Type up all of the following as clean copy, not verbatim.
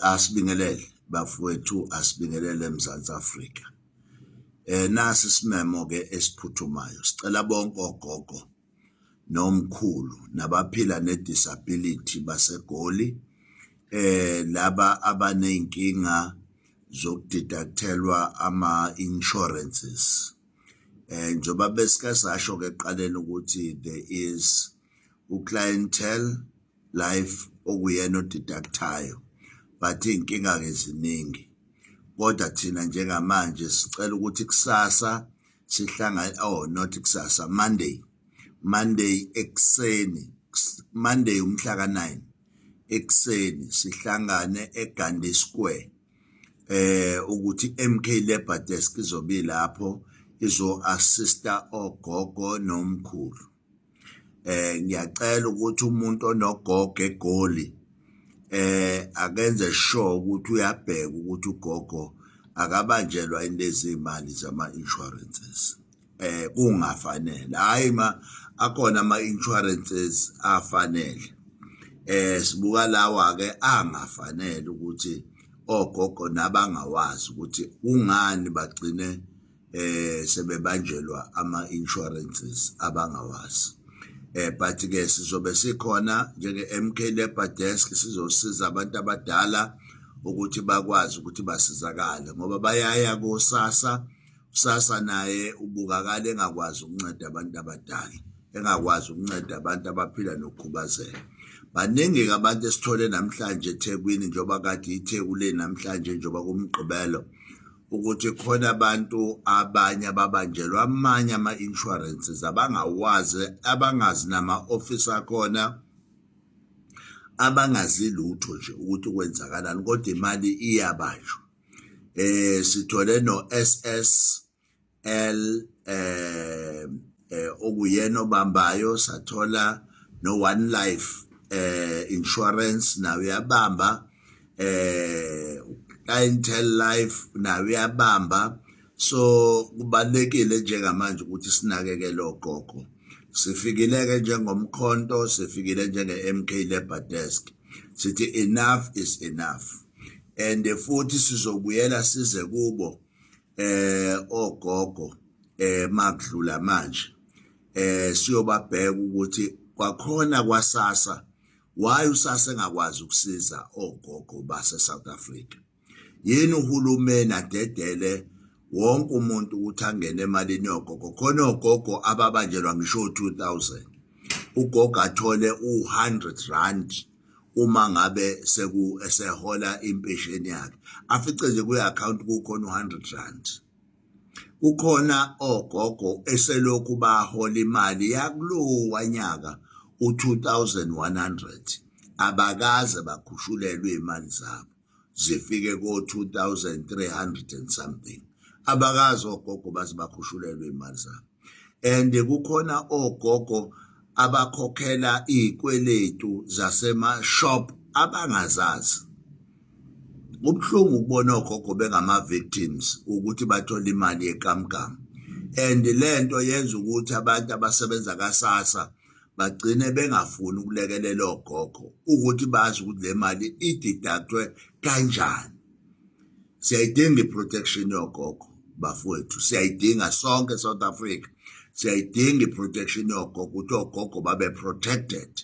Asibingelele bafowethu, asibingelele eMzansi Afrika. Nasi isimemo-ke esiphuthumayo, sicela bonke ogogo nomkhulu nabaphila ne-disability baseGoli, laba abaney'nkinga zoku-deduct-elwa ama-insurances. Njengoba besike sasho-ke ekuqaleni ukuthi there is u-Clientele Life okuyena o-deduct-ayo but iy'nkinga-ke ziningi, kodwa thina njengamanje sicela ukuthi kusasa sihlangane, oh not kusasa, Monday, Monday ekuseni, Monday umhla ka-9 ekuseni sihlangane eGandhi Square, ukuthi MK Labour Desk izobe ilapho izo-assista ogogo nomkhulu. Ngiyacela ukuthi umuntu onogogo eGoli akenze sure ukuthi uyabheka ukuthi ugogo akabanjelwa into ezimali zama-insurances kungafanele. Hhayi, ma akhona ama-insurances afanele, sibuka lawa-ke angafanele ukuthi ogogo nabangawazi ukuthi kungani bagcine sebebanjelwa ama-insurances abangawazi. But ke sizobe sikhona njenge-MK Labour Desk, sizosiza abantu abadala ukuthi bakwazi ukuthi basizakale ngoba bayaya ko-SASSA. SASSA naye ubukakala engakwazi ukunceda abantu abadala, engakwazi ukunceda abantu abaphila nokukhubazeka. Baningi-ke abantu esithole namhlanje eThekwini, njengoba kade iTheku le namhlanje njengoba kuMgqibelo, ukuthi khona abantu abanye ababanjelwa amanye ama-insurances abangawazi, abangazi nama-ofisi akhona, abangazi lutho nje ukuthi kwenzakalani, kodwa imali iyabanjwa. Sithole no-SSL okuyena obambayo, sathola no One Life Insurance nayo uyabamba, Clientele Life nayo uyabamba. So kubalekile njengamanje ukuthi sinakekele ogogo. Sifikile-ke njengomkhonto, sifikile njenge-MK Labour Desk, sithi enough is enough, and futhi sizobuyela size kubo ogogo makudlula manje, siyobabheka ukuthi kwakhona kwaSASSA, why uSASSA engakwazi ukusiza ogogo base South Africa? Yini uhulumeni adedele wonke umuntu ukuthi angene emalini yogogo? Khona ogogo ababanjelwa ngisho 2000, ugogo athole u-R100 uma ngabe seku esehola impesheni yakhe, afice nje kwi-account kukhona u-R100. Kukhona ogogo eselokhu bahola imali yakulowa nyaka u-2100, abakaze bakhushulelwe iy'mali zabo zifike ko-2300 and something. Abakazi ogogo baze bakhushulelwe iy'mali zabo. And kukhona ogogo abakhokhela iy'kweletu zasema-shop abangazazi. Kubuhlungu ukubona ogogo bengama-victims ukuthi bathole imali yekamkam, and lento yenza ukuthi abantu abasebenza kaSASSA bagcine bengafuni ukulekelela ogogo ukuthi bazi ukuthi le mali i-deduct-we kanjani. Siyayidinga i-protection yogogo bafowethu, siyayidinga sonke South Africa, siyayidinga i-protection yogogo, ukuthi ogogo babe protected.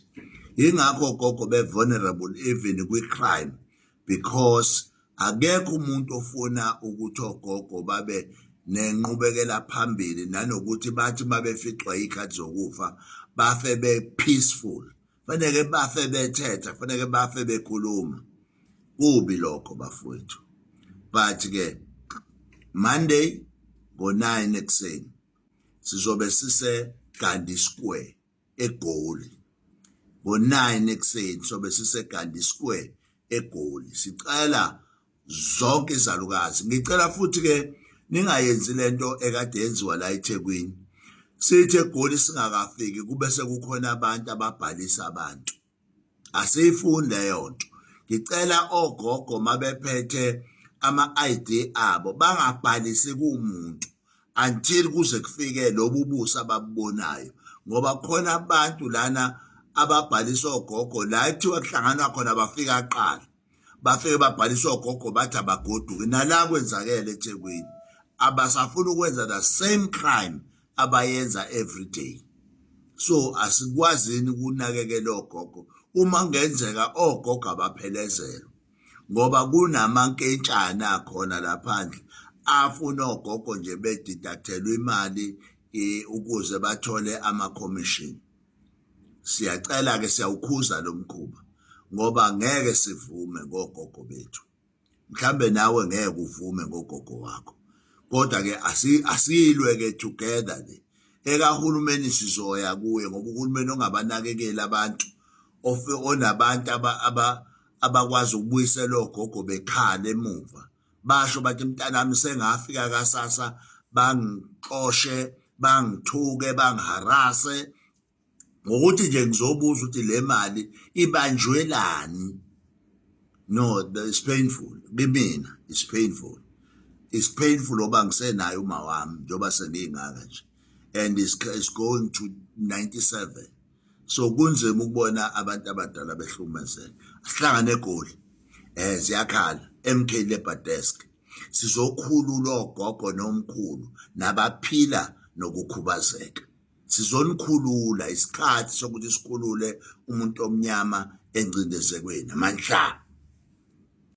Yingakho ogogo be-vulnerable even kwi-crime, because akekho umuntu ofuna ukuthi ogogo babe nenqubekela phambili, nanokuthi bathi mabeficwa iy'khathi zokufa bafe be-peaceful. Faneke bafe bethetha, faneke bafe bekhuluma. Kubi lokho bafowethu. But ke Monday ngo-9 ekuseni sizobe sise Gandhi Square eGoli. Ngo-9 ekuseni sobe sise Gandhi Square eGoli. Sicela zonke izalukazi, ngicela futhi ke ningayenzi lento ekade yenziwa la eThekwini, sithi eGoli singakafiki kube sekukhona abantu ababhalisa abantu. Asiyifuni leyo nto. Ngicela ogogo mabephethe ama-ID abo bangabhalisi kumuntu until kuze kufike lobu busa ababubonayo, ngoba khona abantu lana ababhalisa ogogo la ekuthiwa kuhlanganwa khona bafika kuqala. Bafike babhalisa ogogo bathi abagoduke. Nala kwenzakele eThekwini, abasafuna ukwenza the same crime abayenza every day. So asikwazini ukunakekela ogogo. Uma kungenzeka ogogo abaphelezelwe, ngoba kunamankentshana akhona laphandle afuna ogogo nje be-deduct-elwe imali ukuze bathole ama-commission. Siyacela ke, siyawukhuza lo mkhuba, ngoba ngeke sivume ngogogo bethu. Mhlambe nawe ngeke uvume ngogogo wakho, kodwa ke asilwe ke together. Le ekahulumeni sizoya kuye, ngoba uhulumeni ongabanakekeli abantu, onabantu abakwazi ukubuyisela ogogo bekhala emuva, basho bathi, "Mntanami, sengafika kaSASSA, bangixoshe, bangithuke, bangi-harass-e ngokuthi nje ngizobuza ukuthi le mali ibanjwelani." No, it's painful kimina, it's painful, it's painful ngoba ngisenayo uma wami njengoba sengingaka nje and it's going to 97, so kunzima ukubona abantu abadala behlukumezeka. Asihlangane eGoli, ziyakhala, MK Labor Desk, sizokhulula ogogo nomkhulu nabaphila nokukhubazeka. Sizonikhulula. Isikhathi sokuthi sikhulule umuntu omnyama engcindezekweni amandla.